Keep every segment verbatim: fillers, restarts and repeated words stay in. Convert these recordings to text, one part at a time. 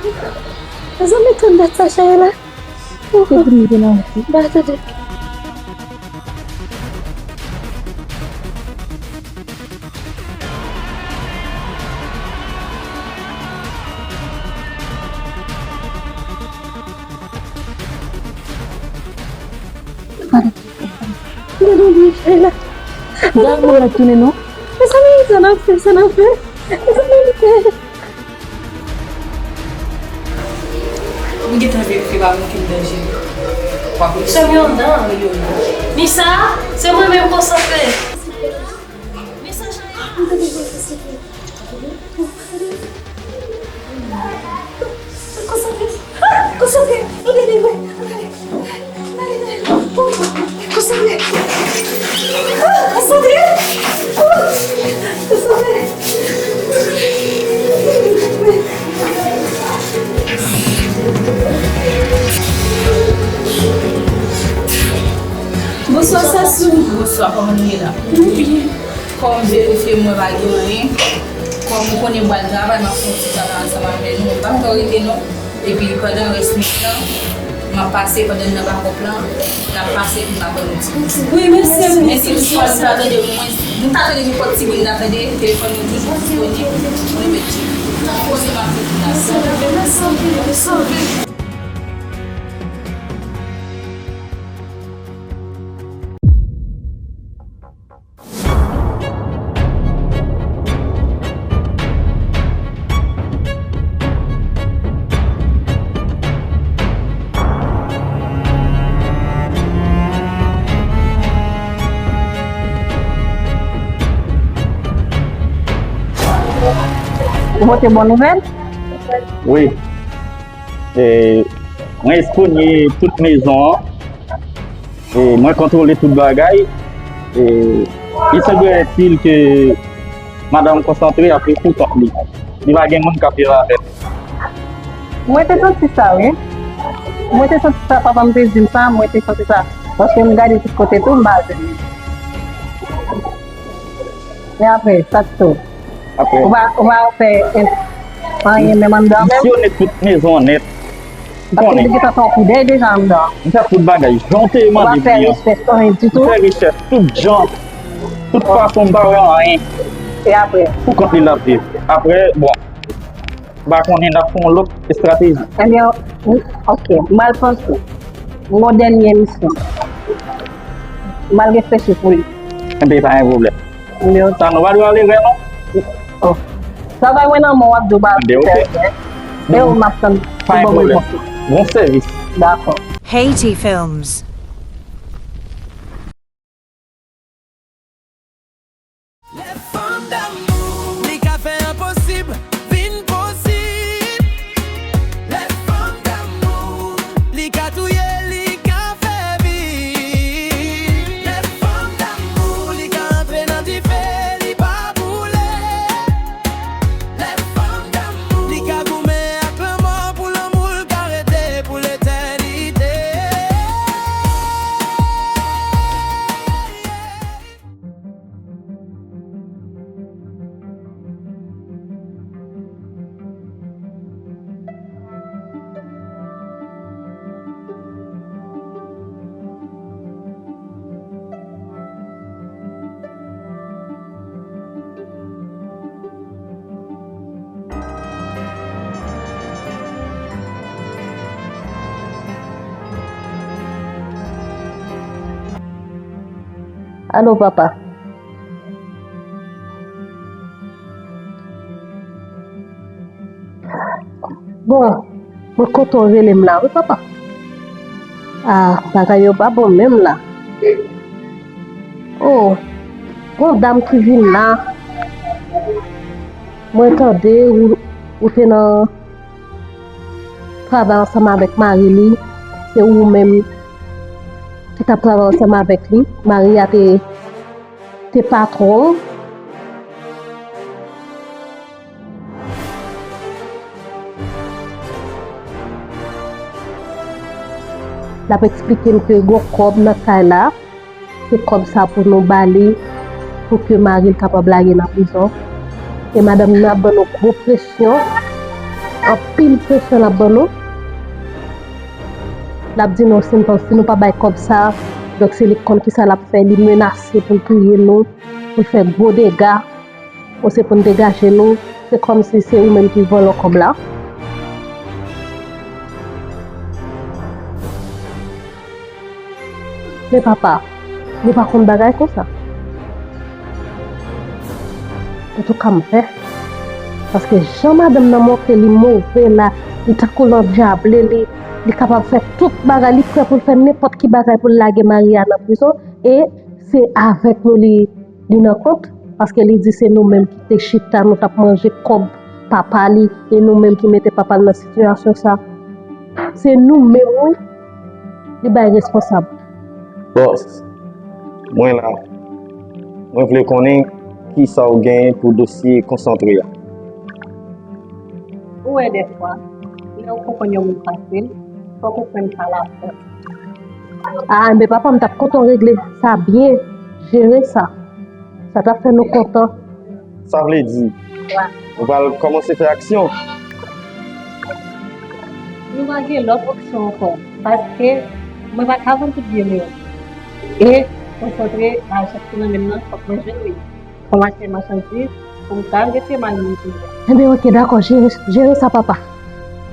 Mezanmi, tann dat sa, Shayla. Se pou m te nan wout. Ba, tande. Gade moun nan tounen non. Mezanmi, sa n ap fè, sa n ap fè. Mezanmi, li fè. M gentan verifye pa gen okenn danje. W ap wè. Sè m yo anndan, yo. Nisa, se mwen menm, konsantre. Nisa, Shayla. Konsantre. Konsantre. Konsantre. Konsantre. Konsantre. Konsantre. Konsantre. Bonswa, Sasou. Bonswa, kòman nou ye la? Nou byen. Kòm verifye mwen pa gen anyen, kòm ou konnen m pral travay, m ap fè yon ti travay ansanm avè nou, m p ap fè w rete non. Epi pandan rès nwit lan, m ap pase pandan n nan bakòp lan, n ap pase epi m ap ban nou ti. Wi, mèsi. Mèsi, m ta tande mwen, m ta tande nenpòt ti moun ta tande, telefòn mwen toujou disponib, mwen mèt tcheke. Kote m ap fè tout la. Mèsi anpil, mèsi anpil. Ou pote bon nouvèl? Wi. E, mwen esponye tout mezon an. E, mwen kontwole tout bagay. E, il semblerait-il ke madanm Konsantre ap ret pou kont li. Li pa gen moun k ap viv avè l. Mwen te santi sa, wi. Mwen te santi sa, papa m te di m sa, mwen te santi sa. Paske m gade tout kote tou, m pa jwenn li. Men apre, sa k tou? Apre. Ou pa, ou pa fè anyen menm anndan menm? Misyone tout mezon an nèt. Ou konnen. Paske li gentan fè yon koudèy deja anndan. M fè tout bagay. Jan w te mande m li an. Ou pa fè rechèch anyen ditou? M fè rechèch tout jan. Tout fason m pa wè anyen. E apre? Pou kont li l ap viv. Apre, bon. M pa konnen, n ap fè yon lòt estrateji. Ebyen, wi, ok, m al panse. M gon dènye misyon. M al reflechi pou li. Enben, pa gen pwoblèm. Sa nou pa dwe ale vre, non? Oh. Travay mwen nan men w, w ap di w pa fè. Enben, ok. Men ou m ap tann pou ban m repons la. Bon sèvis. Dakò. Haiti Films. Lè fanm damou, li ka fè enposib vin posib. Lè fanm damou, li ka touye, li ka fè viv. Lè fanm damou, li ka antre nan dife, li pa boule. Lè fanm damou, li ka goumen ak lanmò pou lanmou l ka rete pou letènite. Alo, papa. Bon, mwen kontan w rele m la, wi, papa. Ah, bagay yo pa bon menm la. Oh, gon dam ki vin la. Mwen tande ou, ou te nan travay ansanm avèk mari li, se ou menm ki t ap travay ansanm avèk li. Mari a te, te patwon l. L ap eksplike m ke gon kòb nan kay la, se kòb sa pou nou ba li, pou ke mari l kapab lage nan prizon. E madanm nan ap ban nou gwo presyon. Anpil presyon l ap ban nou. L ap di nou si n pa, si nou pa bay kòb sa, donk se li k konn kisa l ap fè, li menase pou l touye nou, pou l fè gwo dega, ou se pou n degaje nou, se kòmsi se ou menm ki vòlò kòb la. Men papa, li pa konn bagay konsa. Antouka, m pè. Paske jan madanm nan monte, li move la, li tankou l andyable, li, li kapab fè tout bagay, li prè pou l fè nenpòt ki bagay pou l lage Maria nan prizon. E se avèk nou li, li nan kont, paske li di se nou menm ki te chita, nou t ap manje kòb papa li, e nou menm ki mete papa l nan sitiyasyon sa. Se nou menm, wi, li bay responsab. Bòs, mwen la. Mwen vle konnen kisa w genyen pou dosye Konsantre a. Ou wè dèfwa, lè ou konprann yon moun fasil, fòk ou konprann pa l ap fè. A, enben papa m t ap kontan w regle sa byen, jere sa. Sa t ap fè nou kontan. Sa vle di, nou pral kòmanse fè aksyon. Nou pa gen lòt opsyon ankò, paske mwen pa ka vann tout byen mwen yo. E Konsantre, lajan ki nan men m nan, fòk mwen jwenn li. Pou m achte machandiz, pou m ka rete mari m tou. Enben, oke, dakò, jere, jere sa, papa.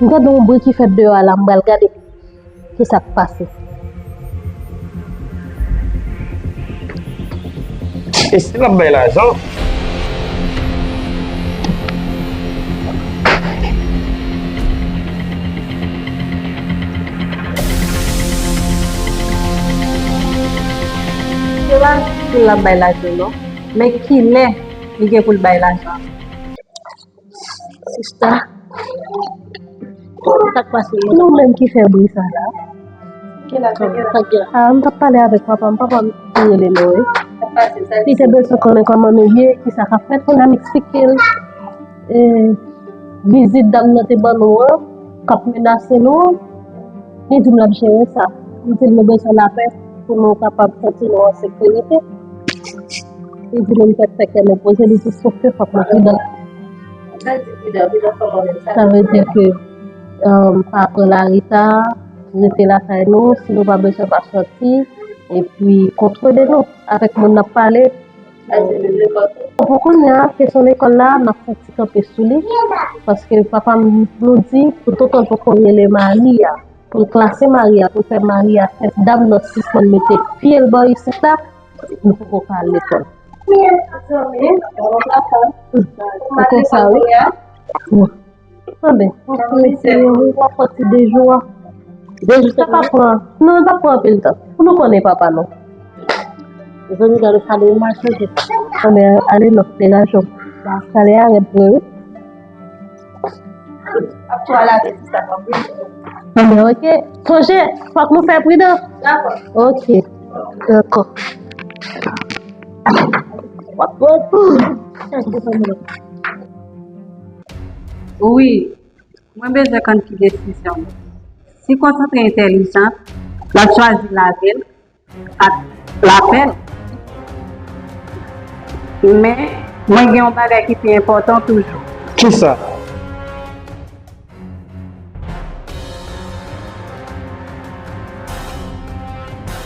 M tande yon bri ki fèt deyò a la, m pral gade kisa k pase. E si l ap bay lajan? Se pa si l ap bay lajan, non. Men kilè li gen pou l bay lajan? Sista, sa k pase? Nou menm ki fè bri sa la. Sa k gen? A, m t ap pale avèk papa m. Papa m ki rele nou, wi. Li te bezwen konnen kòman nou ye, kisa k ap fèt, pou n a m eksplike l. E, vizit dam nan te ban nou an, k ap menase nou an, li di m l ap jere sa. M di l nou bezwen lapè pou nou kapab santi nou an sekirite. Li di nou m fèk fè kè nou poze, li di sof ke fòk nou pridan. Sa vle di ke, um, pa pran lari sa, rete lakay nou, si nou pa bezwen pa sòti, epi kontwole nou avèk moun n ap pale. Pou kounye a, kesyon lekòl la, n ap fè ti kanpe sou li, paske papa m nou di, pou tonton l poko rele Maria, pou l klase Maria, pou l fè Maria fè dam nan sispann mete pye l bò isit la, nou poko ka al lekòl. Ou konn sa, wi. Anben, w ap pran ti dejou a. Dejou sa pa pran, non, l pa pran anpil tan. Pou nou konnen papa nou. Zanmi, gade sa de machandiz. Anben, ale non, degaje w. Sa lè a rèd vre, wi. Anben, oke. Sonje, fòk nou fè pridan. Dakò. Oke. Dakò. Wi. Mwen bezwen konn ki desizyon l. Si Konsantre entèlijant, l ap chwazi lavi l ak lapè l. Men, mwen gen yon bagay ki pi enpòtan toujou. Kisa?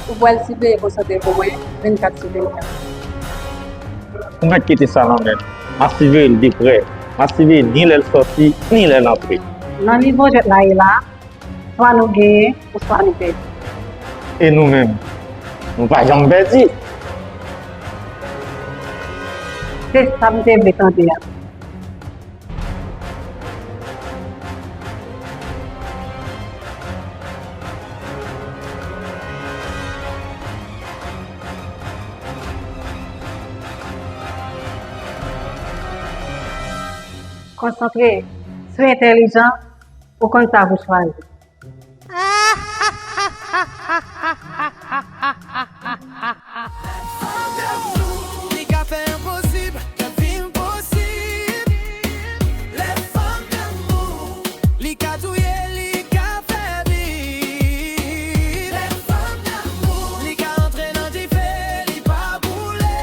Ou pral siveye Konsantre pou mwen vennkat sou vennkat. Ou mèt kite sa nan men m. M ap siveye l de prè. M ap siveye ni lè l sòti, ni lè l antre. Nan nivo jwèt la ye la, swa nou genyen, oswa nou pèdi. E nou menm, nou pa janm pèdi. Se sa m te vle tande a. Konsantre, si w entèlijan, ou konn sa pou chwazi. Li ka fè enposib, fè vin posib. Lè fanm damou, li ka touye, li ka fè viv. Lè fanm damou, li ka antre nan dife, li pa boule.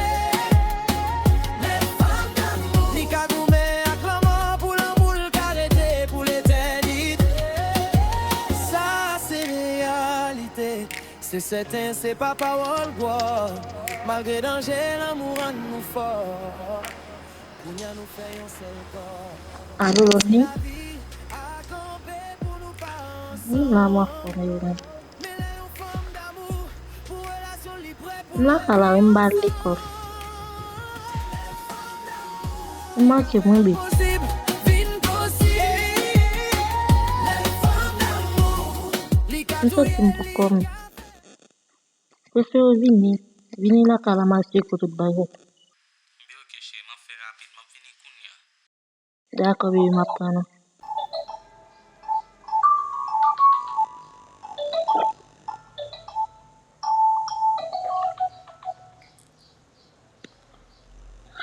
Lè fanm damou, li ka goumen ak lanmò pou lanmou l ka rete pou letènite. Se sèten, se pa pawòl gwòg. Malgre danje, lanmou rann nou fò. Kounye a nou fè yon sèl kò. Alo, Loni? M la, m anfòm, wi, men. M lakay la, wi, m pa al lekòl. Ou manke m, wi, baby. M soti, m poko men. Prefere w vini. Vini lakay la, m al tcheke w tout bagay. Ebyen, oke, cheri, m ap fè rapid, m ap vini kounye a. Dakò, baby, m ap tann ou.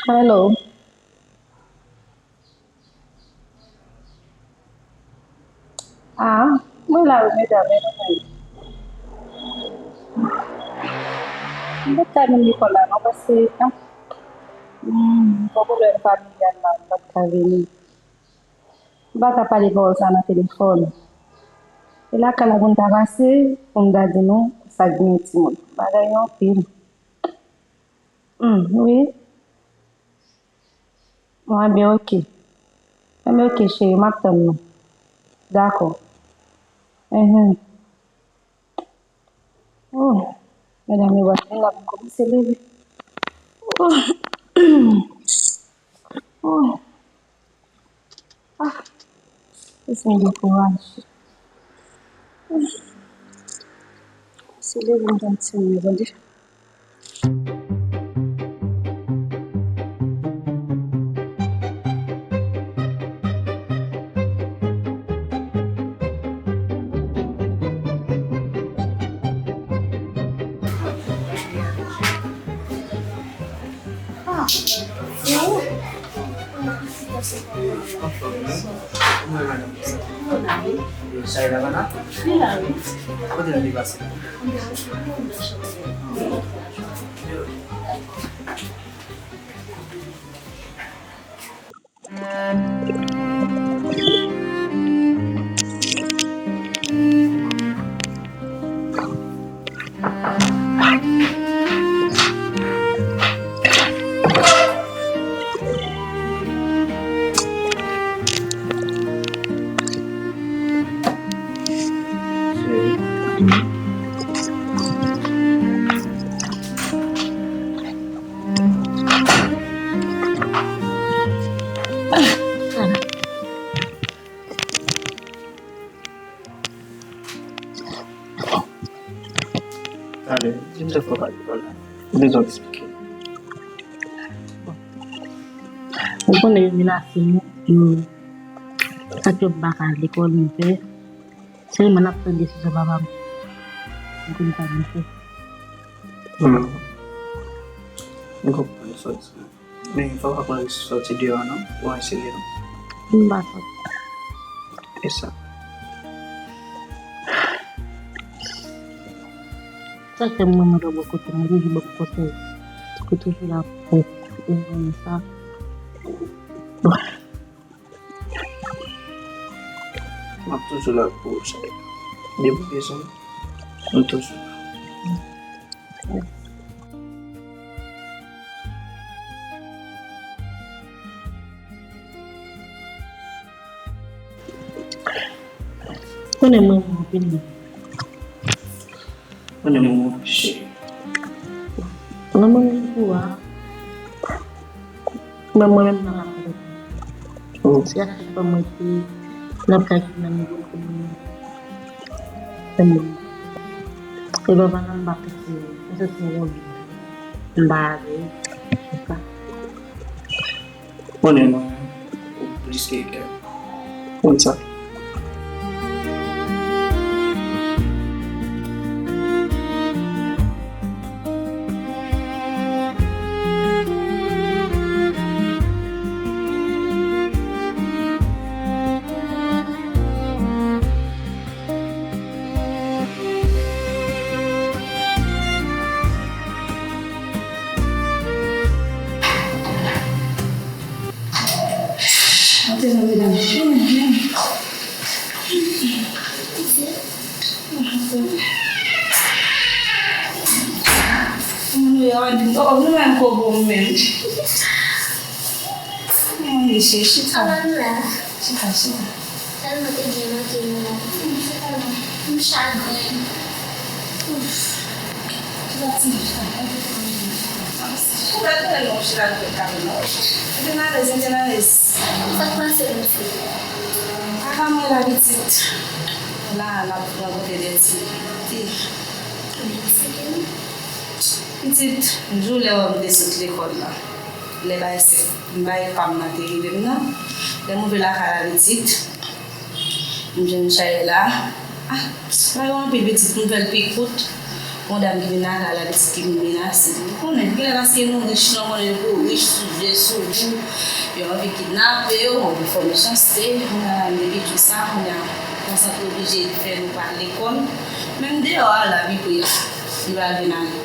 Hello. Ah, mwen la wi, medam, e nou menm? M pa t ka vin lekòl la non, paske, ah, hmm, pou pwoblèm familyal la, m pa t ka vini. M pa ka pale pawòl sa nan telefòn. E lakay la pou m ta pase, pou m ta di nou sa k gen timoun. Bagay yo anpil. Hmm, wi. Mwen, byen, oke. Mwen, byen, oke, cheri, m ap tann nou. Dakò. Enhen. Oh, medam yo, w ap vin la pou kòmanse leve. Oh. Oh. Ah, se yon dekouraje. Se leve m tann ti moun, tande. Ah, se ou? Sa e la, pa la? Li la, wi. Kote l te pase? Talè, di m sa k fè w pa lekòl la. M bezwen w eksplike. Ou konnen yo menase nou, yo, sa k fè m pa ka al lekòl, m pè. Sèlman n ap tann desizyon papa m. M konnen sa pou m fè. Hmm. M konprann sa w di. Men fò w pa pran risk sòti deyò a non, pou w eseye non. M pa sòti. E sa. Sa fè m mwen mwen bò kote mwen toujou ban m konsèy. Ou toujou la pou ou, ou renmen sa. Bon. M ap toujou la pou ou, cheri. Depi w bezwen m, m toujou la. Konnen mwen renmen w anpil. Mwen renmen w, cheri. Mwen renmen w tou a. Men mwen menm nan lakou. Oh. Se ak fanm mwen ki nan kay ki nan nivo pou mwen. Renmen. E papa nan m pa piti. Mwen santi mwen gon vid. M pa ale. Se sa. Konnen mwen ou plis ke kè. Konn sa. Antre nan medam. Oh, nou menm kobo menm. Mwen chita. Chita, chita. Tèlman te byen manke nou la. M chagren. Ouf. Chita, chita. Ou pa konnen non, chita nan kay la. Mete nan alèz, mete nan alèz. Sa k pase, mesye? Papa mwen la pitit. La, n ap rankontre de ti. Ti. Pitit, jou lè w te sot lekòl la. Lè bay sèk, bay pa m nan te rive m nan. Lè m rive lakay la pitit, m jwenn chay la. Ah, bagay anpil pitit, pou m fè l pi kout. Yon dam ki vin lakay la pitit ki vin menase. Ou konnen, genlè paske nou rich, non, konnen yo pou rich, sou je, sou ou. Yo anvi kidnape w, anvi fè w mechanste. Kounye a la, m te gen tout sa, kounye a, konsa ki oblije fè nou pa al lekòl. Menm deyò a la, pi pri a, li pa vin ale.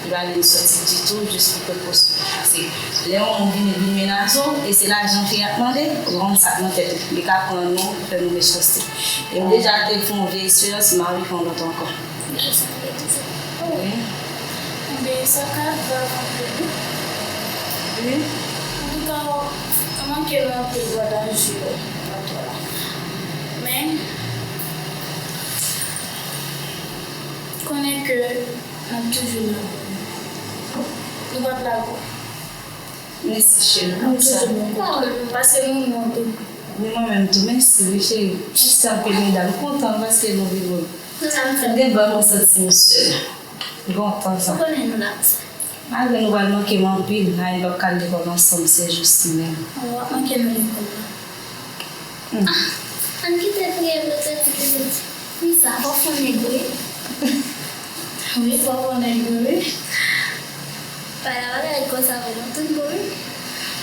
Li pa vin sòti ditou, jis pou pèp Boston. Paske lè yon moun vini, vin menase w, e se lajan fi a ap mande, ou konn sa k nan tèt li. Li ka pran nou, fè nou mechanste. E m deja te fè yon vye esperyans, m pa anvi fè yon lòt ankò. Wi. Enben, sa ka grav anpil, wi. Wi. Antouka, ou manke nou anpil, Bòdajou, patwon la. Men, konnen ke n ap toujou la. Nou p ap lage w. Mèsi, cheri, pou sa. N ap toujou bò kote w. Paske nou renmen w tou. Ni mwen menm tou, mèsi, wi, cheri. Mèsi anpil, medam. M kontan paske nou vin wè m. Sa m fè. Ou gen ban mwen santi m sèl. M kontan sa. Ou konnen nou la pou sa. Malgre nou pral manke m anpil, men nou p ap ka al lekòl ansanm, se jis li menm. Ou ap manke nou lekòl la. Hmm. Ah, ann kite priye pou tèt li pitit. Wi, sa, fò fon nèg wi. Wi, fò fon nèg wi. Pa la bagay konsa vre, nou tout bon wi.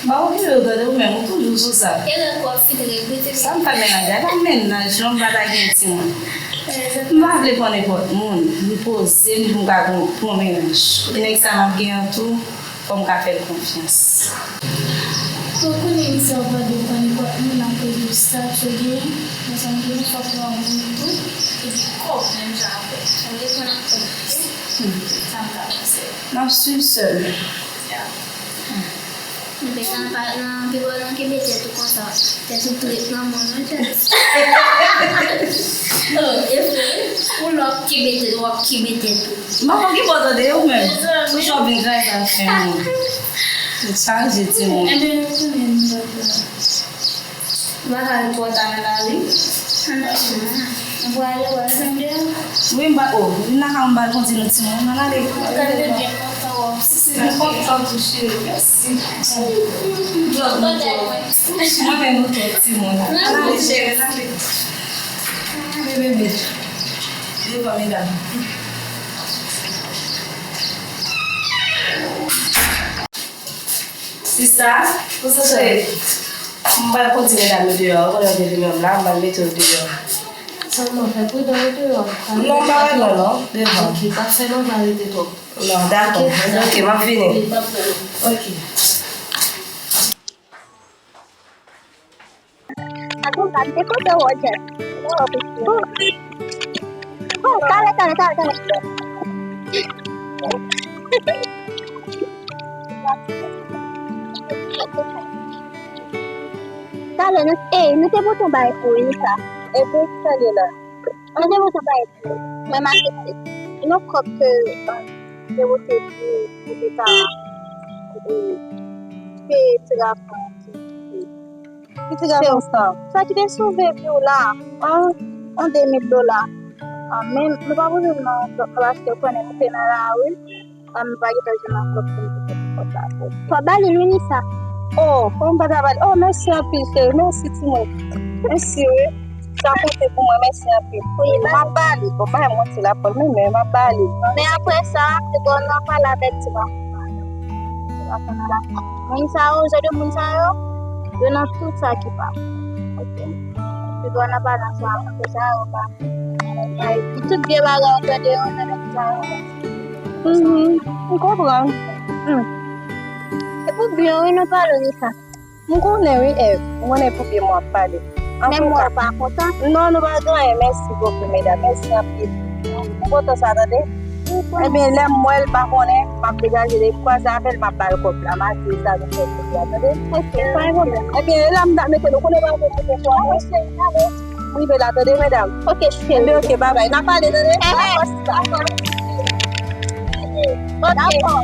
Ba, ou gen yo tande ou menm, ou toujou sou sa. E lè kò fin regrete. Sa m fè mennaj la, e pa mennaj, non, m pa ta gen timoun. M pa vle pran nenpòt moun, m poze m pou m ka gen yon bon mennaj. E nèg sa m ap gen an tou, fò m ka fè l konfyans. Ou konnen misye ap mande w pran nenpòt moun akoz de statut ou genyen, men sa m di w fòk ou an moun tou, epi kòb menm jan avè l. Ou reponn ak kòb, oke? Sa m ka panse. M ap swiv sèl. Ya. Enben, nan pa, nan pi bon, nan kenbe tèt ou konsa. Tèt ou trèt nan moun, wi, tèt. Oh, e vre, wi. Ou lè w ap kenbe tèt, w ap kenbe tèt ou. M pa konn ki bò tande ou menm. Mezanmi. Pou jan w vin kraze afè moun. Ou chaje, timoun. Enben, nou konnen nou pa la. M pa ka ret twò ta nan lari. Ann ale, manman. Ou prale, w al fè m deyò? Wi, m ba, oh, vin lakay mwen, m ba l kondi nou timoun. Ann ale. Gade byen kontan wè w. Si se m kontan tou, cheri. Mèsi. Mwen menm nou twòp timoun. Ann ale, cheri, ann ale. Ann ale, bebe. Devan medam. Sista, cheri, m pral kondi medam yo deyò, ou konnen yo te vin wè m la, m pral mete yo deyò. Sèlman fè pridan ou deyò. Non, m pa wè non, non, devan. Ok, pa fè non, pa rete twòp. Non, dakò. Ok, ok, m ap vini. Ok, pa pwoblèm. Ok. Akonpanye kote Roger. Bon. Bon, talè, talè, talè, talè. Talè, nou, ey, nou te pote yon bagay pou Wenisa. Epi, talè la. Nou te pote yon bagay pou mwen, m aksepte. Yon kòb ke, ah, te pote pou, pou te ka, eh, peye ti rapò. Ki ti gason sa? Sa ki te sove vi w la, an, an de mil dola. An, men nou pa bezwen nan, paske w konnen nou te nan lari. An, nou pa gentan jwenn ankò pou nou te fè kòb la pou. Fò ba li, Winisa. Oh, fò m pa ta ba li. Oh, mèsi anpil, cheri. Mèsi, timoun. Mèsi, wi. Sa konte pou mwen, mèsi anpil. Wi, m ap ba li. Bon, bay mwen ti lapòl, men, men m ap ba li. Men apre sa, se bon, nou pale avèk ti lapòl. Moun sa yo, jan de moun sa yo, yo nan tout sa ki pa bon. Ok. Yo dwe nan balans la, moun sa yo pa. Tout vye bagay yo tande yo nan moun sa yo. Mhm, m konprann. Hmm. Se pou byen wi nou pale de sa. M konnen wi, Èv. M konnen pou byen mwen ap pale. Men mwen pa kontan. Non, nou pa gen anyen. Mèsi bokou, medam. Mèsi anpil. M kontan sa, tande. Ebyen, lè m wè l, m pa konnen, m ap degaje, depi m kwaze avè l, m ap ba l kòb la, m a di sa nou fè kòb la, tande? Ok, pa gen pwoblèm. Ebyen, e la m ta mete nou, konnen m ap mete kòb la. M rive la, tande, medam? Ok, cheri. Ebyen, ok, babay. N a pale, tande? Dakò, sista. Ok. Dakò.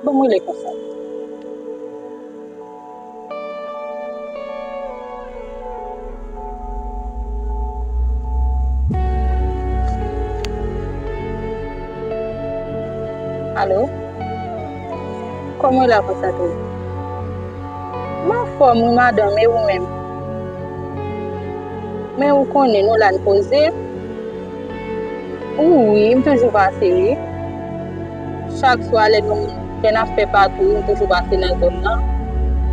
Bon, mwen lè konsa. Alo? Kòman w la konsa tou? M anfòm wi, madanm, e ou menm? Men ou konnen, nou la n poze. Wi, m toujou pase, wi. Chak swa, lè nou, lè n ap fè patwouy, m toujou pase nan zòn nan.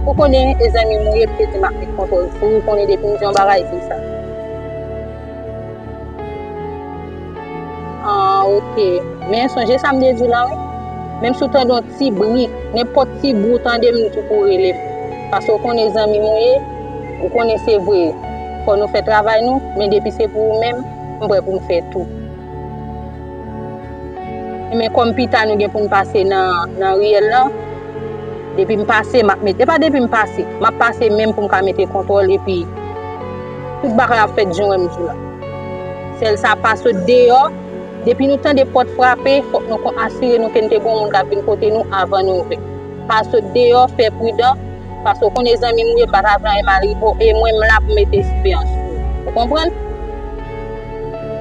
Ou konnen, e zanmi m ou ye, m te di m ap met kontwòl sou ou, ou konnen depi m di yon bagay, se sa. Ah, ok. Men sonje sa m te di w la, wi. Menm si w tande yon ti bri, nenpòt ti bri w tande m, m di w pou w rele m. Paske w konnen zanmi m ou ye, ou konnen se vre. Fò nou fè travay nou, men depi se pou ou menm, m prè pou m fè tou. Men kòm pita nou gen pou n pase nan, nan riyèl lan, depi m pase, m ap mete, e pa depi m pase, m ap pase menm pou m ka mete kontwòl, epi tout bagay ap fèt jan w wè m di w la. Sèl sa, pa sot deyò, depi nou tande pòt frape, fòk nou kon asire nou ke n te gen yon moun k ap vin kote nou avan nou ouvè. Pa sot deyò, fè pridan, paske w konnen zanmi m ou ye, m pa ta vle anyen mal rive w, e mwen m la pou m mete sipeyans sou ou. Ou konprann?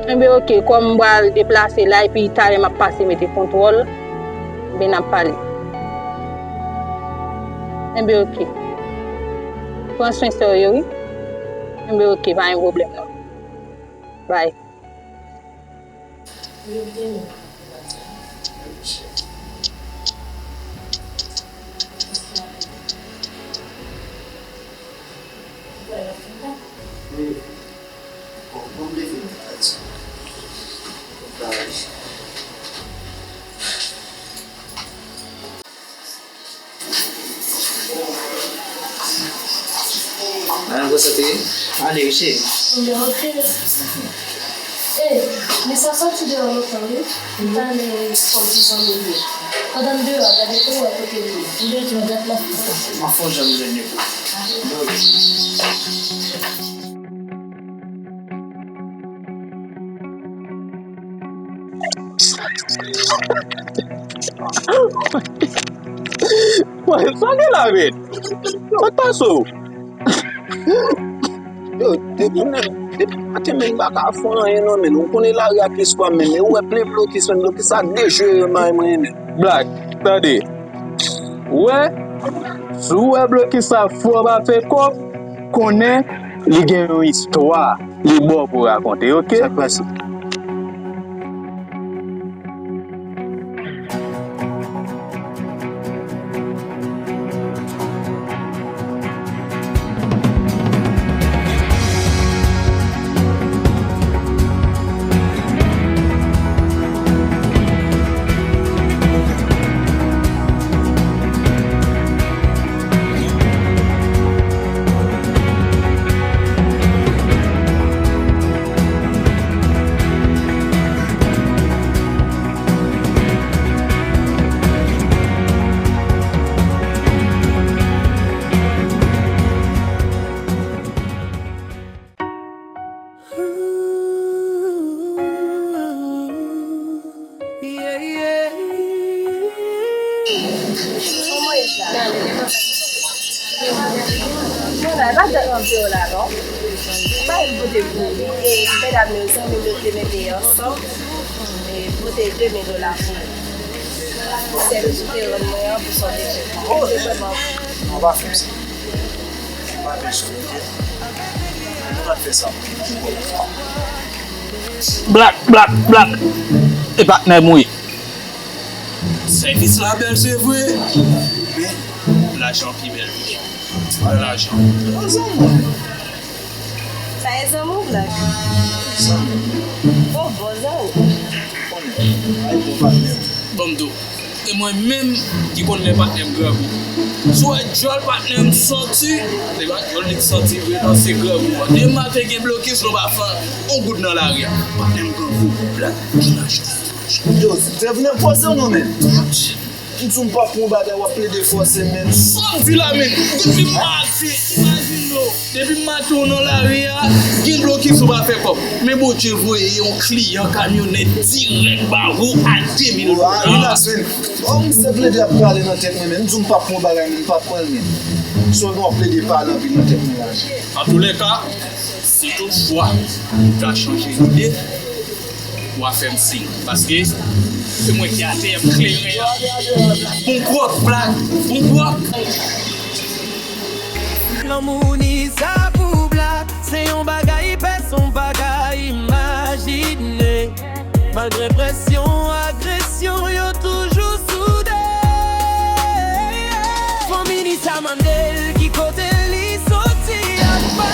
Enben, ok, kòm m pral deplase la, epi talè m ap pase mete kontwòl, enben n ap pale. Enben, ok. Pran swen sè w yo, wi. Enben, ok, pa gen pwoblèm, non. Bye. Madanm, kòman sa te ye? Ale, wi, cheri. Ok. E, men sa soti deyò lontan, wi. M t ale fè yon ti zanmi li. Pandan m deyò a, gade pou m wè kote l ye. M bezwen dat la. M ap fè yon jan m jwenn li pou ou. Mwen, sa gen la, men? Sa k pase w? Yo, depi menm, depi maten menm m pa ka fè anyen non, men ou konnen lari a ki espwa menm, men ou wè plen blokis menm, blokis sa dejere may mwen, men. Black, tande. Ou wè, si w wè blokis sa fè w pa fè kòb, konnen li gen yon istwa li ba w pou rakonte, ok? Sa k pase? Mwen la, pa dat mwen ap di w la, non. Pa yon pote pou ou. E medam yo, zanmi m yo te mete ansanm. E pote de mil dola pou ou. Pou sèvis ou te rann mwen an, pou sa w te fè pou mwen. Se vrèman. Non, pa fè m sa. M pa bezwen, ok? Pa fè sa. Black, black, black. E patnè m wi. Sèvis la bèl, se vre. Men, lajan pi bèl. Lajan. Sa e zanmi w, Black? Bon, bon zanmi. Konnen. Ay, bon patnè. Bon, m di w. E mwen menm ki konn lè patnè m grangou. Si w wè djòl patnè m santi, se pa djòl li t santi vre non, se grangou an. Demen maten gen blokis, nou pa fè yon goud nan lari a. Patnè m grangou, Black, ki lajan. Yo, Devlin, poze w non, men. M di w m pa pran yon bagay, w ap plede fòse, men. Sa w di la, men? Depi maten, imajine w. Depi maten w nan lari a, gen blokis ou pa fè kòb. Men Bondye voye yon kliyan kamyonèt dirèk ba ou a de mil dola. Rilaks, men. Ò, misye plede ap pale nan tèt mwen, men. M di w m p ap pran bagay, men m p ap pran l, men. Sèlman w ap plede pale anpil nan tèt mwen la. Antoulèka, si toutfwa ou ta chanje ide, w a fè m siy. Paske se mwen ki atè, m kleren an. Bon gwòk, Black. Bon gwòk. Lanmou ni sa pou Black, se yon bagay pèsonn pa ka imajine. Malgre presyon, agresyon, yo toujou soude. Fanmi ni sa mande l ki kote li soti apa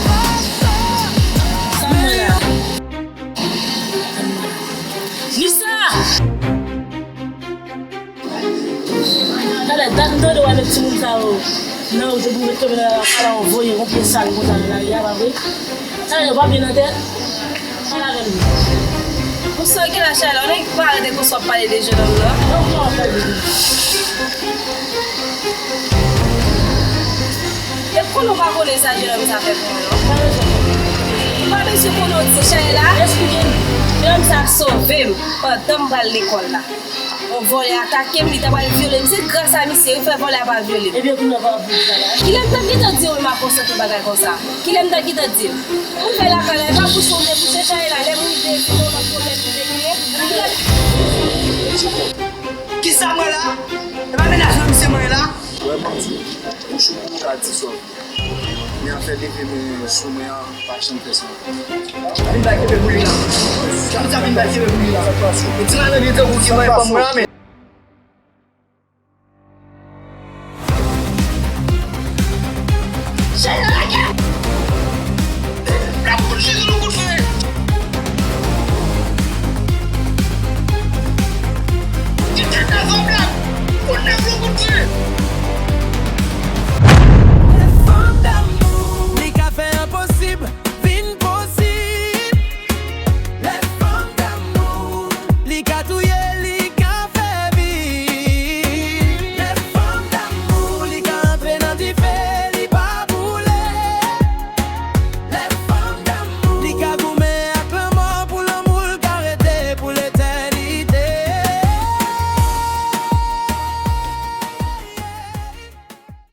sa. Sa mwen la. Lisa! Talè dat m tande w avèk timoun sa yo nan wout yo pou yo ret kenbe nan lari a, pa la w voye yon pye sal konsa nan lari a, pa vre? Talè yo pa byen nan tèt? Pale avè m. Pou sa w gen la, Chayla, w nèk pa rete konsa w ap pale de jennonm nan. Non, non, non. E konnen w pa konnen sa jennonm sa fè pou mwen, non. Ou pa bezwen konnen w di Chayla. Eksplike m. Jennonm sa sove m pandan m pral lekòl la. Yon vòlè atake m, li ta pral vyole m. Se gras a misye wi fè vòlè a pa vyole m. Ebyen, kounye a w pa ap di sa la. Kilè m t ap gentan di w m ap konsa tout bagay konsa? Kilè m t ap gentan di l? M rive lakay la, e pa bouch mwen m te bouche Chayla, lè m rive, se yon lòt pwoblèm ki te genyen. Kilè. Kisa mwen la? E pa mennaj mwen misye mwen la? Wè, m ap di w, bouch ou pou ou ka di sa w vle. Men afè leve men sou mwen an, pa janm fè sa ankò. Sa vin bay kenbe pou li la. Sa vin bay kenbe pou li la. E ti malere tankou ki mwen fanm mwen la, men. Chayla, lage